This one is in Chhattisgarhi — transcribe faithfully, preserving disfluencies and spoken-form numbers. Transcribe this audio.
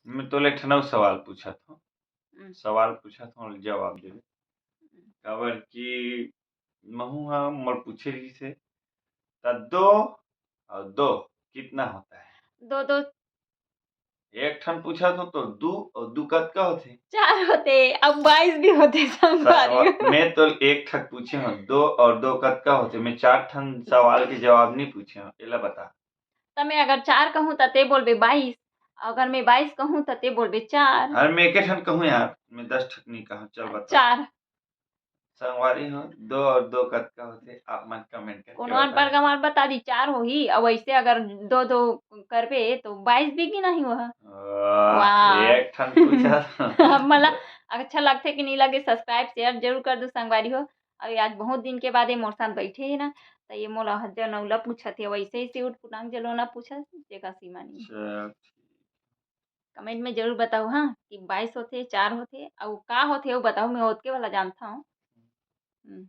मैं तो एक ठन अउ सवाल पूछत हूँ। हम्म। सवाल पूछत हूँ, जवाब देबे। काबर कि महू हा मोर पूछे रहिस हे, त दो और दो कितना होता है? दो दो एक ठन पूछत हूँ तो दू और दू कतका होथे? चार होथे, अब बाईस भी होथे संगवारी हो। मैं तो एक ठक पूछे हूँ, दो और दो कतका होथे? मैं चार ठन सवाल के जवाब नहीं पूछे हूँ, एला बता। त मैं अगर चार कहूँ त ते बोलबे बाईस, अगर मैं बाईस कहूँ त ते बोलबे चार। अरे मैं एक ठन कहूँ यार, मैं दस ठक नहीं कहूँ। चल बता। चार। संगवारी हो, दो और दो कतका होथे? आप मन कमेंट करके कोनो अनपढ़ बताओ। गंवार बता दी चार होही, अब ऐसे अगर दो दो करबे तो बाईस भी गिना ही वह। वाह, वाह। एक ठन पूछा। अब मला अच्छा लगथे कि नहीं लगे, सब्सक्राइब शेयर जरूर कर दो संगवारी हो। अभी आज बहुत दिन के बाद ये मोर साथ बैठे है ना, तो ये मोला हज्जा नौला पूछत है, वैसे ही सिउट पुटांग जलोना पूछत, जेका सीमा नहीं। चल, कमेंट में जरूर बताओ हाँ कि बाईस होथे, चार होथे, अउ का होथे वो बताओ, मैं ओतके वाला जानता हूँ। हम्म।